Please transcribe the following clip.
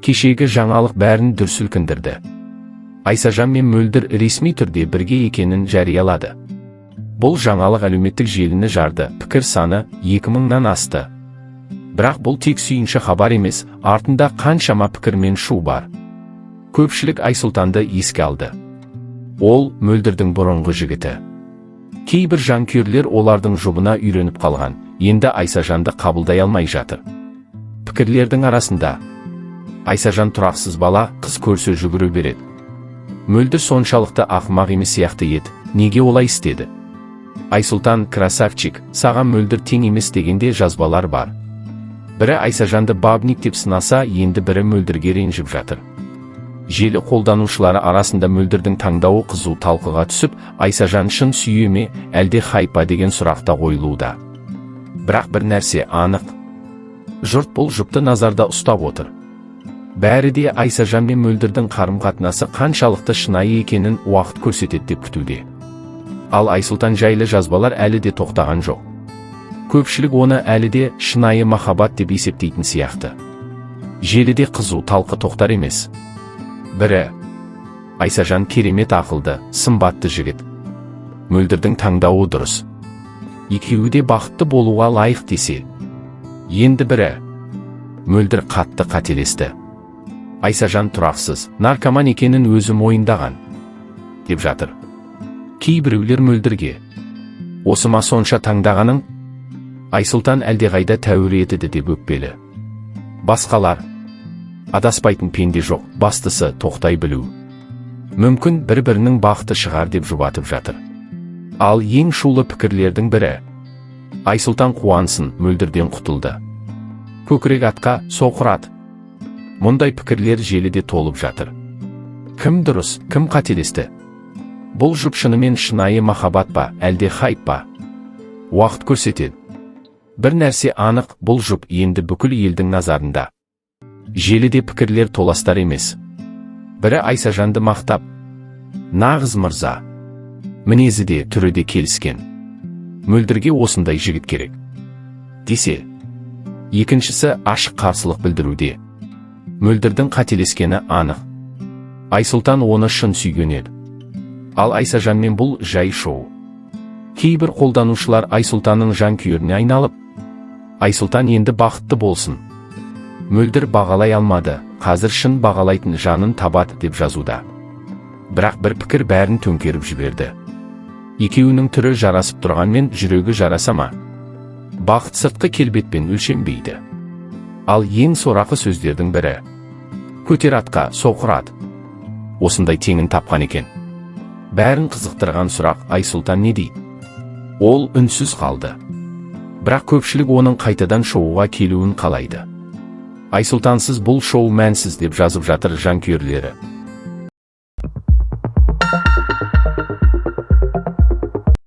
Кешегі жаңалық бәрін дүр сілкіндірді. Айсажан мен Мөлдір ресми түрде бірге екенін жариялады. Бұл жаңалық әлеуметтік желіні жарды, пікір саны 2000-нан асты. Бірақ бұл тек сүйінші хабар емес, артында қаншама пікір мен шу бар. Көпшілік Айсұлтанды еске алды. Ол Мөлдірдің бұрынғы жігіті. Кейбір жанкүйерлер олардың жұбына үйреніп қалған, енді Айсажанды қабылдай алмай жатыр. Пікірлердің арасында: «Айсажан тұрақсыз бала, қыз көрсе, жүгіре береді. Мөлдір соншалықты ақымақ емес сияқты еді, неге олай істеді? Айсұлтан красавчик, саған Мөлдір тең емес» дегенде жазбалар бар. Бірі Айсажанды бабник деп сынаса, енді бірі Мөлдірге ренжіп жатыр. Желі қолданушылары арасында Мөлдірдің таңдауы қызу талқыға түсіп, Айсажан шын сүйе ме, әлде хайп па деген сұрақ та қойылуда. Бірақ бір нәрсе анық: жұрт бұл жұпты назарда ұстап отыр. Бәрі де Айсажан мен Мөлдірдің қарым-қатынасы қаншалықты шынайы екенін уақыт көрсетеді деп күтуде. Ал Айсұлтан жайлы жазбалар әлі де тоқтаған жоқ. Көпшілік оны әлі де шынайы махаббат деп есептейтін сияқты. Желіде қызу талқы тоқтар емес. Бірі: «Айсажан керемет ақылды, сымбатты жігіт. Мөлдірдің таңдауы дұрыс. Екеуі де бақытты болуға лайық» десе, енді бірі: «Мөлдір қатты қателесті. Айсажан тұрақсыз, наркоман екенін өзі мойындаған» деп жатыр. Кейбіреулер Мөлдірге: «Осы ма сонша таңдағаның? Айсұлтан әлдеқайда тәуір еді» деп өкпелі. Басқалар: «Адаспайтын пенде жоқ, бастысы тоқтай білу. Мүмкін, бір-бірінің бақыты шығар» деп жұбатып жатыр. Ал ең шулы пікірлердің бірі: «Айсұлтан қуансын, Мөлдірден құтылды. Көкірек атқа, соқыр ат». Мұндай пікірлер желіде толып жатыр. Кім дұрыс, кім қателесті? Бұл жұп шынымен шынайы махаббат па, әлде хайп па? Уақыт көрсетеді. Бір нәрсе анық: бұл жұп енді бүкіл елдің назарында. Желіде пікірлер толастар емес. Бірі Айсажанды мақтап: «Нағыз мырза. Мінезі де, түрі де келіскен. Мөлдірге осындай жігіт керек» десе, екіншісі ашық қарсылық білдіруде: «Мөлдірдің қателескені анық. Айсұлтан оны шын сүйген еді. Ал Айсажанмен бұл жай шоу». Кейбір қолданушылар Айсұлтанның жанкүйеріне айналып: «Айсұлтан енді бақытты болсын. Мөлдір бағалай алмады, қазір шын бағалайтын жанын табады» деп жазуда. Бірақ бір пікір бәрін төңкеріп жіберді: «Екеуінің түрі жарасып тұрғанмен, жүрегі жараса ма? Бақыт сыртқы келбетпен өлшенбейді». Ал ең сорақы сөздердің бірі: «Көтер атқа, соқыр ат. Осындай теңін тапқан екен». Бәрін қызықтырған сұрақ: Айсұлтан не дейді? Ол үнсіз қалды. Бірақ көпшілік оның қайтадан шоуға келуін қалайды. «Айсұлтансыз бұл шоу мәнсіз» деп жазып жатыр жанкүйерлері.